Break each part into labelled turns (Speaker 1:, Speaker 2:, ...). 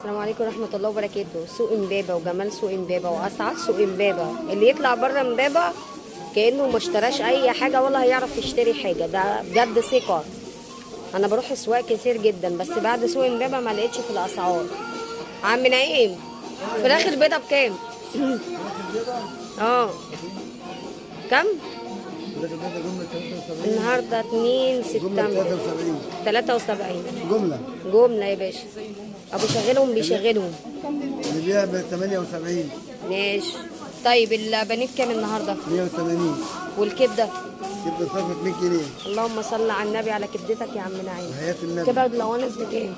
Speaker 1: السلام عليكم ورحمة الله وبركاته. سوق امبابة وجمال سوق امبابة وأسعار سوق امبابة، اللي يطلع بره امبابة كأنه ما اشتراش أي حاجة ولا هيعرف يشتري حاجة. ده بجد ثقة. أنا بروح أسواق كتير جدا، بس بعد سوق امبابة ما لقيتش في الأسعار. عم نعيم، فراخ البيضة بكام؟ اه كم؟ النهارده 2 سبتمبر.
Speaker 2: 73.
Speaker 1: 73.
Speaker 2: جملة.
Speaker 1: جملة يا باشا. أبو شغلهم بيشغلهم.
Speaker 2: نبيع ب 78.
Speaker 1: ماشي. طيب البانيه بكام النهارده؟
Speaker 2: 180.
Speaker 1: والكبده؟
Speaker 2: كبدة صرف 2 جنيه.
Speaker 1: اللهم صل على النبي على كبدتك يا عم نعيم.
Speaker 2: وحياة النبي.
Speaker 1: كبد القوانص بكام؟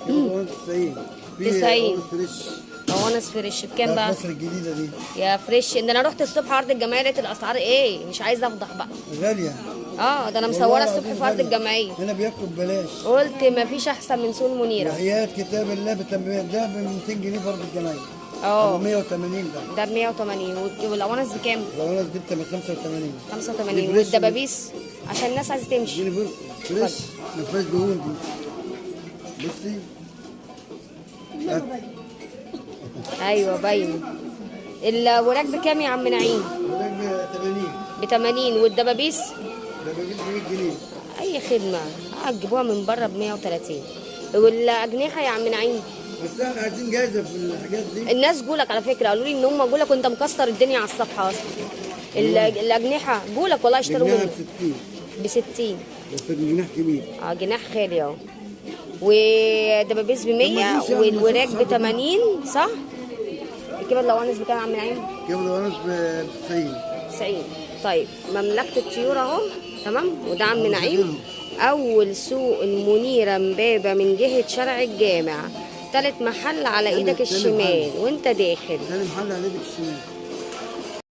Speaker 2: كبدة 90.
Speaker 1: 90.
Speaker 2: fresh.
Speaker 1: قوانص fresh بكام بقى؟
Speaker 2: مصر الجديدة دي.
Speaker 1: يا fresh، ان انا رحت الصبح عرض الجمعية لقيت الاسعار ايه، مش عايزه افضح بقى.
Speaker 2: غالية.
Speaker 1: اه ده انا
Speaker 2: والله
Speaker 1: مصوره الصبح
Speaker 2: العظيم
Speaker 1: في عرض
Speaker 2: غالية.
Speaker 1: الجمعيه.
Speaker 2: هنا بياكلوا ببلاش.
Speaker 1: قلت مفيش احسن من سوق المنيرة.
Speaker 2: وحياة كتاب الله ده ب 200 جنيه فرد الجمعية.
Speaker 1: اه.
Speaker 2: أبو 180 ده.
Speaker 1: ده ب 180. والقوانص بكام؟
Speaker 2: القوانص دي بتبقى 85.
Speaker 1: 85.
Speaker 2: دي fresh.
Speaker 1: والدبابيس عشان الناس عايزه تمشي.
Speaker 2: دي fresh ما فيهاش دهون دي. بصي.
Speaker 1: ايوه باينة. الوراك بكام يا عم نعيم؟
Speaker 2: وده ب 80.
Speaker 1: ب 80. والدبابيس؟
Speaker 2: ده بيجيب 100 جنيه.
Speaker 1: اي خدمة، هتجيبوها من بره ب 130. والاجنحه يا عم نعيم؟
Speaker 2: بس احنا عايزين جايزة في الحاجات دي.
Speaker 1: الناس جولك على فكرة، قالوا لي ان هم جولك وانت مكسر الدنيا على الصفحة اصلا. الاجنحة جولك والله اشتروا
Speaker 2: جنيها
Speaker 1: منك.
Speaker 2: ب 60.
Speaker 1: ب 60.
Speaker 2: بس الجناح كبير.
Speaker 1: اه جناح خالي اهو. ودبابيس ب 100.
Speaker 2: ما فيش يعني
Speaker 1: والوراك
Speaker 2: ما
Speaker 1: ب 80 صح؟ الكبد لو بكام يا عم نعيم؟
Speaker 2: كبد ونص ب 90.
Speaker 1: 90. طيب مملكة الطيور اهو، تمام. وده عم نعيم، اول سوق المنيرة امبابة من جهة شارع الجامع، تالت محل على ايدك
Speaker 2: تاني
Speaker 1: الشمال
Speaker 2: محل.
Speaker 1: وانت داخل.
Speaker 2: تاني محل على ايدك الشمال.